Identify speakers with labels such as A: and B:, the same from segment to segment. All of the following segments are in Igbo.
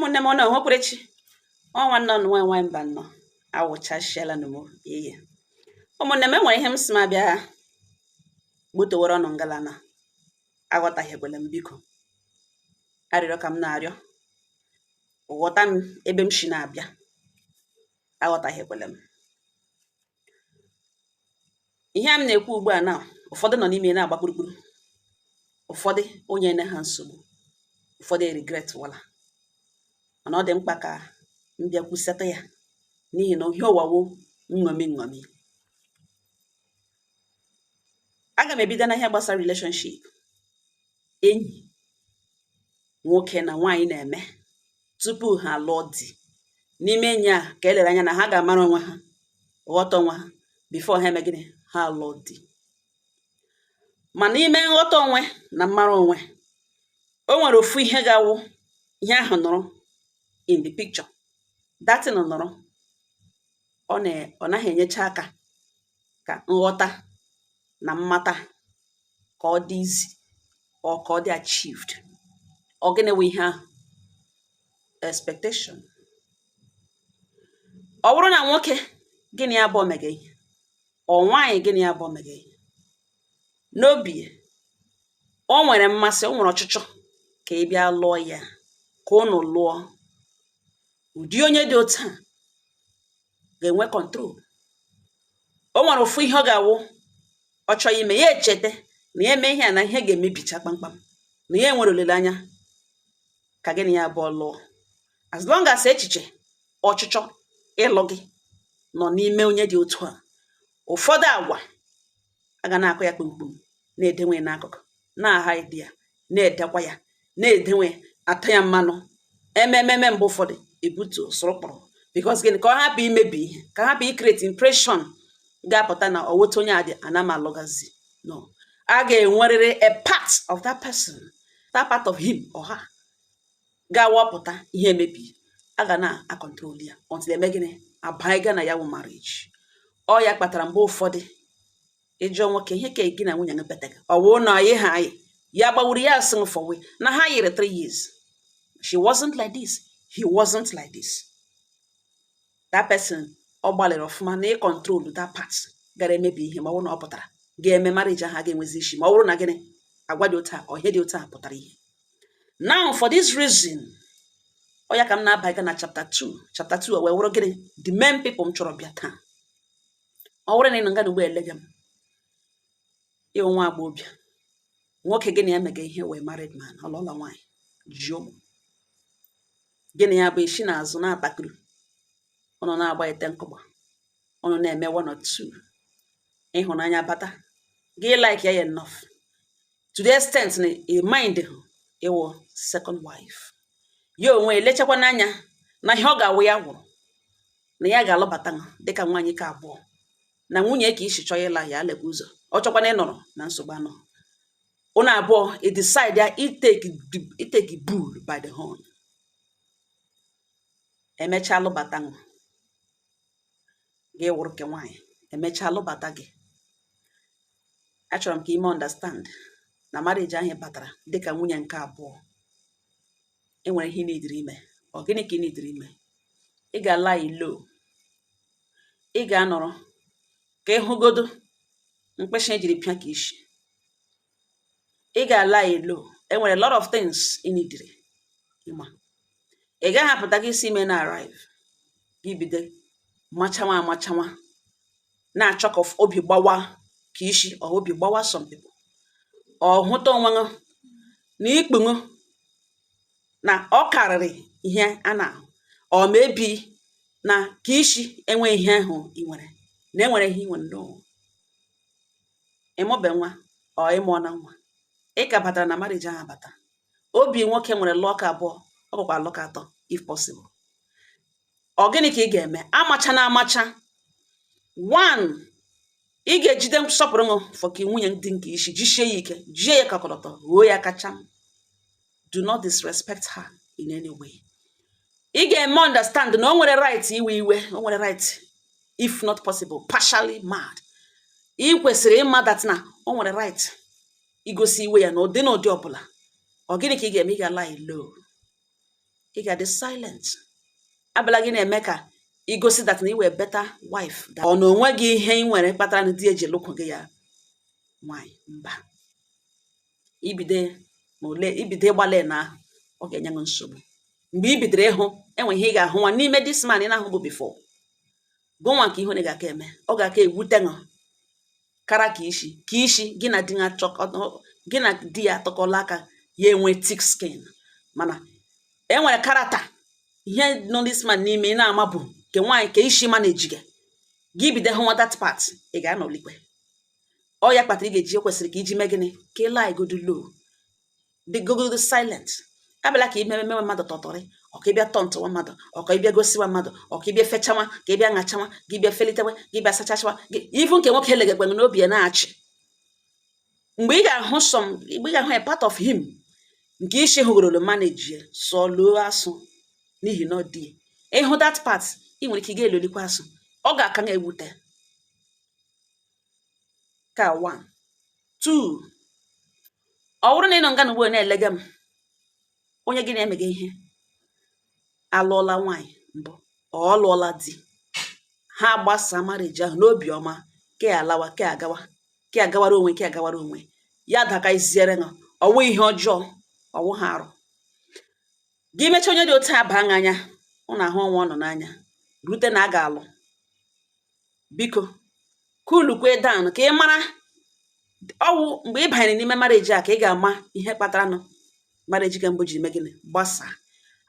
A: Ụmụnne m, ọ na-enwekwerechi ọ nwanne ọnụ nwaanyị nwaanyị mba nnọọ awụchasịala m ihe. Ụmụnne m, enwere ihe m si m abịa gbutowere ọnụ ngala na aghọtahiekwala m. Biko, arịrịọ ka m na-arịọ, ghọta m ebe m si na-abịa. Aghọtahiekwala m ihe a m na-ekwu ugbu a na ụfọdụ nọ n'ime na-agba kpurukpuru, ụfọdụ onye ne ha nsogbu, ụfọdụ regret wala. Mana ọ dị mkpa ka m bịa kwusata ya, n'ihi na ihe ụwa wụ nṅomi nṅomi. Aga m ebido na ihe gbasara relationship enyi nwoke na nwaanyị na-eme tupu ha alụọ di. N'ime enyi a ka elere anya na ha ga-amara onwe ha, ghọta onwe ha before ha eme gịnị? Ha alụọ di. Ma n'ime nghọta onwe na mmara onwe, o nwere ofu ihe ga-awụ ihe ahụ nọrọ in the picture. That thing nọrọ, ọ naghị enyecha aka ka nghọta na mmata ka ọ dị easy or ka ọ dị achieved. Ọ gịnị wụ ihe ahụ? Expectation. Ọ bụrụ na nwoke gịnị ya abụọ mege ihe, ọ nwaanyị gịnị ya abụọ mege ihe, n'obi o nwere mmasị, o nwere ọchịchọ ka ị bịa lụọ ya, ka unu lụọ, ụdị onye dị otu a ga-enwe control. O nwere ofu ihe ọ ga-awụ ọ chọọ ime, ya echete na ya eme ihe a na ihe ga-emebicha kpamkpam, na ya enwere olileanya ka gị na ya abụọ lụọ. As long as echiche ọchịchọ ịlụ gị nọ n'ime onye dị otu a, ụfọdụ agwa a ga na-akụ ya kpumkpum, na-edenwe n'akụkụ, na-aha ide ya, na-edekwa ya, na-edenwe, ata ya mmanụ, emememe. Mgbe ụfọdụ ebutu sụrụkpụrụ, because gịnị? Ka ọ hapụ imebi ihe, ka hapụ i-create impression ga-apụta na ọwụta onye a dị ana m alụgazi. No, a ga-enwerịrị a part of that person, that part of him or her ga-awapụta ihe emebi, a ga na-a-control ya until eme gịnị? Abanye na ya wụ marriage. Ọ ya kpatara mgbe ụfọdụ ịjụọ nwoke ihe ka gị na nwunye gị betega, ọ wụ na anyị ha anyị ya gbawuru ya, asị m fọwe na ha yiri 3 years, she wasn't like this, he wasn't like this. That person, ọ gbalịrị ọfụma na ị-control that part gara emebi ihe. Ma ọ bụrụ na ọ pụtara ga-eme marriage ahụ, ga-enwezi isi. Ma ọ bụrụ na gịnị, agwa dị otu a, ọ ihe dị otu a pụtara ihe. Now, for this reason, ọ ya ka m na-abanye na chapter 2. Chapter 2 wee wụrụ gịnị? The main people m chọrọ bịa taa. Ọ bụrụ na ị nọ nga ugbo elega m, ịwụ nwa agbọghọbịa, nwoke gị na ya mega ihe wee married man, ọlụọla nwaanyị, ji ụmụ, gị na ya bụ esi n'azụ na-atakịrị, ụnụ na-agba ete nkụgba, ụnụ na-eme one or two, ịhụnanya bata gị, like ya enough to the extent na ị mind ịwụ second wife ya. Onwe elechakwa n'anya na ihe ọ ga-awụ ya gwụrụ na ya ga-alụbata dịka nwaanyị ka abụọ na nwunye ka isi chọọ ịla ya, alekwa ụzọ ọ chọkwana ịnọrọ na nsogbu anọ. Ụnụ abụọ i decide ya i-take bull by the horn, emechaa lụbata gị, wụrụ nke nwaanyị, emechaa lụbata gị. Achọrọ m ka ime understand na marriage ahụ batara dịka nwunye nke abụọ, enwere ihe ị nidiri ime. Ọ gịnị ka ị nidiri ime? Ị ga-ala low, ị ga-anọrọ ka ị hụgodo mkpịsị ejiri pịa ka ishi. Ị ga-ala low. Enwere a lot of things ị nidiri ịma. Ị gaghị apụta gị isi ime na arrive, gị bido machawa amachawa, na-achọ ka obi gbawa ka ishi, or obi gbawa some people, ọ hụta onwe gị na ikpunwu na ọ karịrị ihe a na-ahụ, ọ maybe na ka ishi enwe ihe ahụ ị nwere na enwere ihe ị nwere. No, ịmụbe nwa, ọ ịmụọ na nwa, ị ka batara na marriage ahụ abata. Obi nwoke nwere lụọ abụọ, ọ bụkwa lụọ atọ if possible. Ọ gịnị ka ị ga-eme? Amacha na amacha. One, ị ga-ejide nsọpụrụ ṅụ for ka nwunye ndị nke isi, jisie ya ike, jie ya kakọrọtọ, ruo ya kacha. Do not disrespect her in any way. Ị ga-eme understand na o nwere right iwe iwe, o nwere right, if not possible partially mad. Ị kwesịrị ịma that na o nwere right igosi iwe ya n'ụdị na ụdị ọbụla. Ọ gịnị ka ị ga-eme? Ị ga-lie low. Ị ga-adị silent. Abịala gị na-eme ka igosi that na ị wee better wife, ọ na onwe gị ihe ị nwere kpatara na di eji lụkwu gị ya nwaanyị. Mba, ibido ma ole ibido ịgbalị na ahụ, ọ ga-enye gị nsogbu. Mgbe i bidoro ịhụ enwe ihe ị ga-ahụ nwa n'ime this man ị na-ahụ bụ before gụnwa nke ihu na ga-aka eme, ọ ga-aka ewute ṅụ kara ka isi gị na di ya gị na di ya atọkọla aka, ya enwe thick skin. Mana e nwere character ihe nọ this man n'ime ị na-amabụ nke nwaanyị ka isi ma na-ejige gị bido hụnwa that part, ị ga-anọlikwe. Ọ ya kpatara ị ga-eji kwesịrị ka iji mee gịnị? Ka ị lie godu low, dị gogodo silent. Abịala ka ime mewe mmadụ tọtọrị, ọ ka ịbịa tọntụwa mmadụ, ọ ka ịbịa gosiwa mmadụ, ọ ka ịbịa fechawa, ka ịbịa ṅachawa, gị bịa felitewe, gị bịa sachachawa gị ifu nke nwoke elegekwe n'obi ya na-achị. Mgbe ị ga-ahụ some, mgbe ị ga-ahụ a part of him nke isi hụgorolo manage sọ loo asụ n'ihi na ọ dị ịhụ that part, ị nwere ike ị ga-elolikwa asụ, ọ ga-aka na-ewute ka. One, two, ọ bụrụ na ị nọ nga na ugbo na-elega m, onye gị na-emega ihe alụọla nwaanyị mbụ, ọ lụọla di, ha gbasaa marriage ahụ n'obi ọma, ke alawa, ke agawa, ke agawara onwe, ke agawara onwe ya, dakaziere ṅụ, ọwụ ihe ọjọọ, ọwụ ha arụ. Gị mechaa, onye dị otu a baa anya, ụnụ ahụ ọnwa ọ nọ n'anya rute na a ga-alụ. Biko coolukwe down ka ị mara ọwụ mgbe ị banyere n'ime marriage a ka ị ga-ama ihe kpatara nụ marriage ke mbụ jiri mee gịnị gbasaa.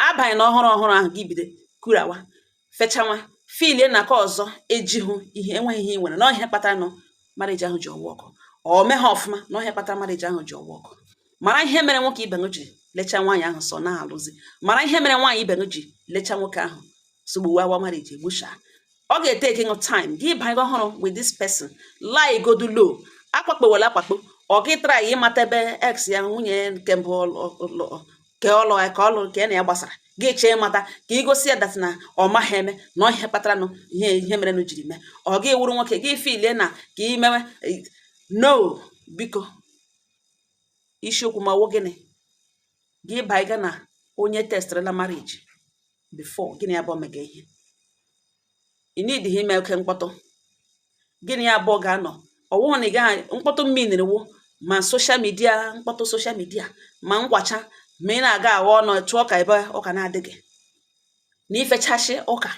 A: Abanye na ọhụrụ ọhụrụ ahụ, gị bido kurawa, fechanwa, filie na ka ọzọ ejihụ ihe enweghị ihe ị nwere na ihe kpatara nụ marriage ahụ ji ọwa ọkụ, ọ mee ha ọfụma na ihe kpatara marriage ahụ ji ọwa ọkụ. Mara ihe mere nwoke ibe gị ji lechaa nwaanyị ahụ sọ na-alụzi. Mara ihe mere nwaanyị ibe gị ji lechaa nwoke ahụ sogbuwawa marriage egbusha. Ọ ga-etake gị time gị banye ọhụrụ with this person. Lie godu low, akpakpowela akpakpo. Ọ gị try ịmata ebe ex ya, nwunye nke mbụ, ke ọlụ ya, ka ọlụ nke ya na ya gbasara, gị chee ịmata ka ị gosi ya that na ọ maghị eme na ihe kpatara nụ ihe mere nụ jiri mee. Ọ gị wụrụ nwoke, gị filie na ka ị mewe no. Biko, isiokwu ma ọwụ gịnị, gị baiga na onye testrela marriage before gịnị ya bụ omega ihe, ị need ime oke mkpọtụ. Gịnị ya abụọ ga-anọ, ọwụghụ na ị gaghị mkpọtụ mmiri wụ ma social media, mkpọtụ social media, ma nkwacha, ma ị na-aga agha ọnụ chụọ ka ebe ụka na-adịghị na ifechasị ụka.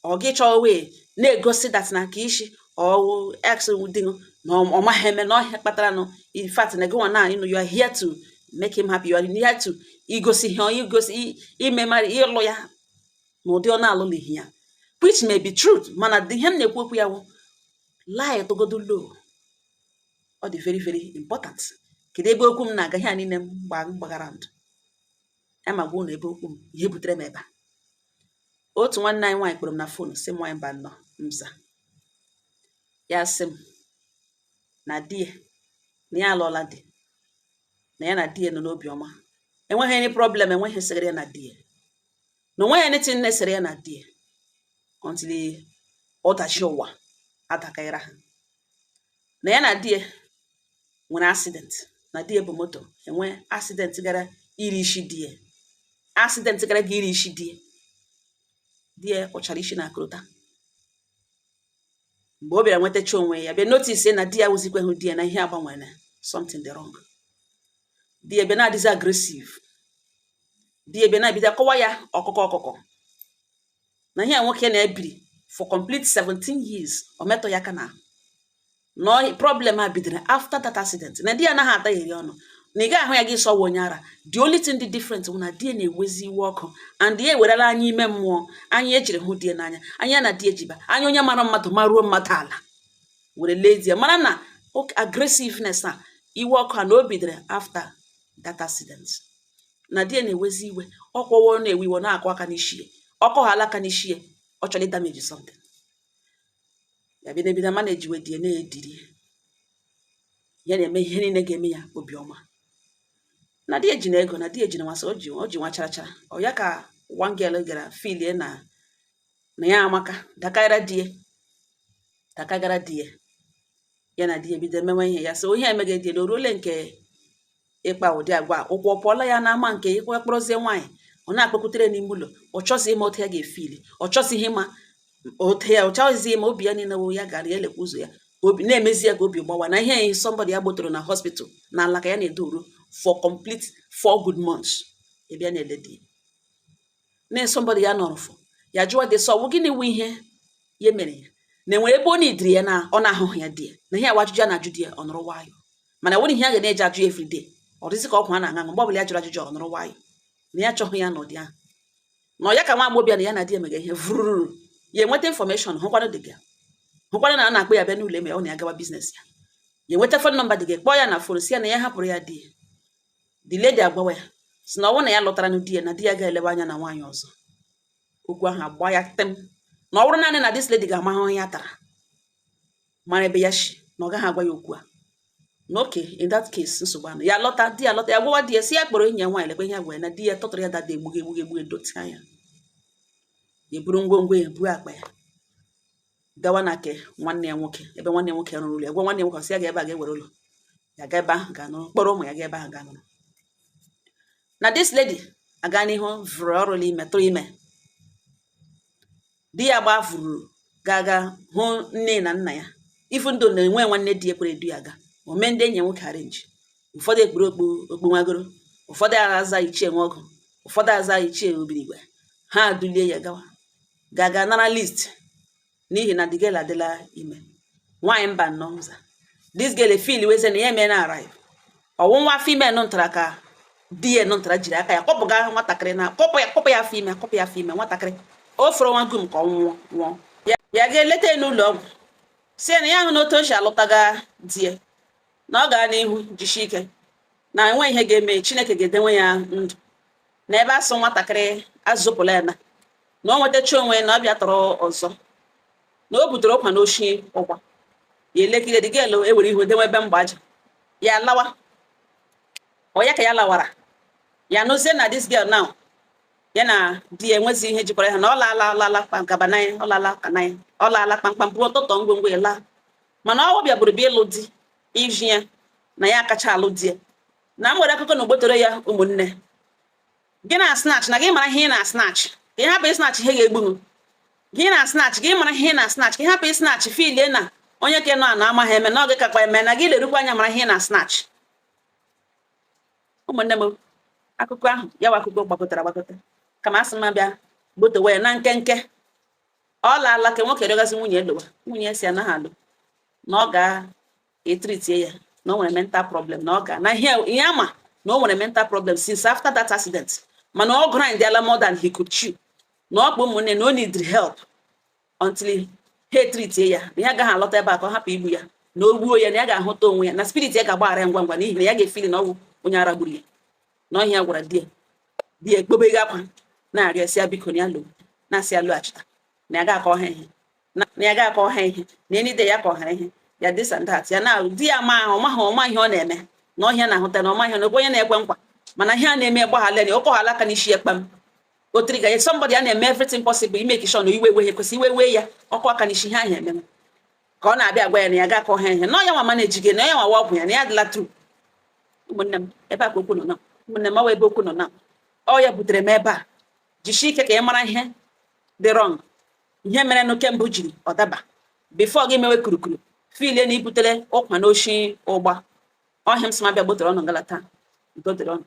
A: Ọ gị chọọ wee na-egosi that na ka isi ọwụ ex di na ọ maghị eme na ọhịa kpatara nụ. In fact, na gị nwa na you are here to make him happy, you are here to igosi ihe, igosi ime mari ịlụ ya n'ụdị ọ na-alụlighị ya, which may be truth. Mana ihe m na-ekwu okwu ya wụ lie togodo low. Ọ dị very very important. Kedu ebe okwu m na-aga? Ihe a niile m gbagara ndụ ya ma gwa unu ebe okwu m, ihe butere m ebe a. Otu nwanne anyị nwaanyị kpọrọ m na phone, sị m, nwaanyị mba nnọọ mza ya, sị m na di ya, na ya alụọla di, na ya na di ya nọ n'obi ọma, enweghị any problem, enweghị segere ya na di ya, na onweghị anything na-esere ya na di ya until ọdachi ụwa adakaịra ha. Na ya na di ya nwere accident, na di ya bụ moto enwe accident gara iri isi di ya, accident gara ga iri isi di ya. Di ya kpụchara isi na akụrụta. Mgbe o bịara nwetacha onwe ya, bịa notice na di ya wụzikweghị di ya, na ihe agbanwere, something dị wrong. Di ya bịa na-adịzi aggressive, di ya bịa na-ebido kọwa ya ọkụkọ ọkụkọ na ihe a nwoke na-ebiri for complete 17 years, o metụ ya aka na no problem a bidoro after that accident, na di ya anaghị ata ya eri ọnụ, na ị gaghị ahụ ya gị sọwa onye ara. The only thing dị different bụ na di ya na-ewezi iwe ọkụ, and ya ewerela anya ime mmụọ, anya ejiri hụ di ya n'anya, anya na di ejiba anya onye mara mmadụ maruo mmadụ ala, were lee di ya, mara na aggressiveness na iwe ọkụ a na o bidoro after that accident, na di ya na-ewezi iwe ọkwọwo, na-ewe iwe, na-akụ aka n'isi ya, ọkụ hala aka n'isi ya, ọ chọrọ ịdamage something. Ya bido ebido mana ejiwe di ya na-ediri ya, na-eme ihe niile ga-eme ya obiọma, na di eji na ego, na di eji na nwasị o ji nwa chara chara. Ọ ya ka one girl gara filie na ya amaka dakaira di ya, dakagara di ya, ya na di ya bido emewe ihe ya. So ihe emeghe di ya na o ruole nke ịkpa ụdị agwa a, ụkwụ ọ pụọla ya n'ama nke ịkpọ kpọrọzie nwaanyị. Ọ na-akpọkwutere n'ime ụlọ. Ọ chọzighị ịma otu ya ga-efili, ọ chọzighị ịma otu ya, ọ chọghịzị ịma. Obi ya niile wụ ya gara ya elekwa ụzọ ya. Obi na-emezi ya ka obi gbawa na ihe somebody ya gbotoro na hospital na ala ka ya na-edoru for complete 4 good months. Ị bịa na-ele di na somebody ya nọrọ for ya, jụọ dị sọ ọ bụ gịnị wụ ihe ya mere ya na enwere ebe ọ na-idiri ya na ọ na-ahụghị ya di ya na ihe awa ajụjụ a na-ajụ di ya. Ọ nọrọ nwayọ, mana nwere ihe a ga na-eji ajụ everyday. Ọ dịzị ka ọgwụ a na-aṅụ aṅụ. Mgbe ọbụla ya jụrụ ajụjụ, ọ nọrọ nwayọ na ya achọghị ya n'ụdị ahụ na ọ ya ka nwa agbọghọbịa na ya na di ya mega ihe vururu ya enweta information, hụkwanụ dị gị, hụkwanụ na a na-akpọ ya bịa n'ụlọ eme ọ na ya gawa business ya. Ya enweta phone number dị gị, kpọọ ya na phone, si ya na ya hapụrụ ya di ya. The lady agwawa ya si na ọ bụrụ na ya lụtara na di ya, na di ya ga-elewe anya na nwaanyị ọzọ. Okwu ahụ agba ya tem, na ọ bụrụ naanị na this lady ga-ama ahụhụ ya tara, mara ebe ya shi, na ọ gaghị agwa ya okwu a. Na okay, in that case, nsogbu anụ. Ya lọta, di ya lọta, ya gwawa di ya, si ya kpọrọ enyi ya nwaanyị, lekwa ihe ya gwara ya, na di ya tọtụrụ ya dada, egbuge egbuge egbuge dotia ya. Ya eburu ngwongwo ya, buo akpa ya, gawa na nke nwanne ya nwoke, ebe nwanne ya nwoke rụrụ ụlọ. Ya gwa nwanne ya nwoke, sị ya ga ebe a ga-ewere ụlọ ya, ga ebe ahụ ga nọrọ, kpọrọ ụmụ ya ga ebe ahụ ga nọrọ. Na this lady aga n'ihu vụrụ ọrụ ime, tụrụ ime. Di ya gba vụrụ ga-aga hụ nne na nna ya. Ifu ndụ na enwe nwanne di ya kwere edu ya aga. O mee ndị enyi ya nwoke arrange. Ụfọdụ ekpuru okpu okpu nwagoro, ụfọdụ aza ichie nwaọgụ, ụfọdụ aza ichie obirigwe. Ha dulie ya gawa ga-aga nara list, n'ihi na the girl adịla ime. Nwaanyị mba nnọọ nza, this girl efeel weze na ya eme na arrive ọwụ nwa afọ ime nụ ntara ka di ya nụ ntara, jiri aka ya kọpụga nwatakịrị na kọpụ ya, kọpụ ya afọ ime, kọpụ ya afọ ime. Nwatakịrị o fọrọ nwa gum ka ọ nwụọ nwụọ. Ya ya ga-eleta ya n'ụlọ ọgwụ, si ya na ya hụ na otu o si alụtaga di ya, na ọ gaa n'ihu jisie ike, na enwe ihe ga-eme, Chineke ga-edenwe ya ndụ na ebe asụ nwatakịrị azụpụla ya, na o nwetacha onwe, na ọ bịa tọrọ ọzọ, na o butere ụkwa n'oshi ụkwa ya. Elekere dị gelu ewere ihu denwe ebe mgbaja ya lawa. Ọ ya ka ya lawara, ya nụzie na this girl now, ya na di ya enwezi ihe jikwara ha, na ọ laala laala gaba ya, ọ laala ka na ya, ọ laala kpamkpam, bụ ụtụtụ ngwongwo ya laa. Mana ọ bịaburu bịa ịlụ di iji ya na ya akacha alụ di ya na m nwere akụkọ na ogbotoro ya. Ụmụnne gị na snatch na gị mara ihe ị na snatch, ka ị hapụ ịsnatch ihe ga-egbu gị. Na snatch gị mara ihe ị na snatch, ka ị hapụ ịsnatch filie na onye ke nọ na amaghị eme na ọ gị kakwa eme na gị lerukwa anya mara ihe ị na snatch. Ụmụnne m, akụkọ ahụ ya wa akụkọ gbakọtara agbakọta, kama asị m abịa gbotowe ya na nkenke. Ọ laala ka nwoke rịọgazi nwunye lụwa. Nwunye si anaghị alụ, na ọ ga-etreatie ya, na o nwere mental problem, na ọ ga na ihe ihe ama na o nwere mental problem since after that accident, mana ọ grind ala more than he could chew, na ọ kpọ ụmụnne na o need help until ha etreatie ya, na ya agaghị alọta ebe a, ka ọ hapụ igbu ya, na o gbuo ya, na ya ga-ahụta onwe ya, na spirit ya ga-agbaghara ya ngwa ngwa, n'ihi na ya ga-efili na ọgwụ onye ara gburu ya. Na ọhịa gwara di ya, di ya ekpobeghị akwa na-arịọ si ya biko na ya lụ, na-asị ya lụghachita, na ya ga-akọ ha ihe, na ya ga-akọ ha ihe, na enide ya kọ ha ihe ya, this and that. Ya na di ya ma ọ maghị ọma ihe ọ na-eme na ọhịa na-ahụta na ọma ihe na onye na-ekwe nkwa, mana ihe a na-eme gbaghala ya, ọkọghala aka n'isi ya kpam o trigger ya. Somebody a na-eme everything possible ime sure na iwe we kwesị iwe wee ya ọkụ aka n'isi ihe ahụ emenwe, ka ọ na-abịa agwa ya na ya ga-akọ ha ihe, na ọ ya nwa mana ejige, na ya nwa ọgwụ ya, na ya adịla true. Ụmụnne m, ebe a ka okwu nọ na. Ụmụnne m, ọ ebe okwu nọ na ọ ya butere m ebe a. Jisie ike ka ị mara ihe dị wrong, ihe mere nụ kemgbe jiri ọ daba before gị mewe kurukuru filie na ibutere ụkwa n'oshi ụgba ọhịa. M sị m abịa gbotere ọnụ ngala taa. Udo dịrị ọnụ.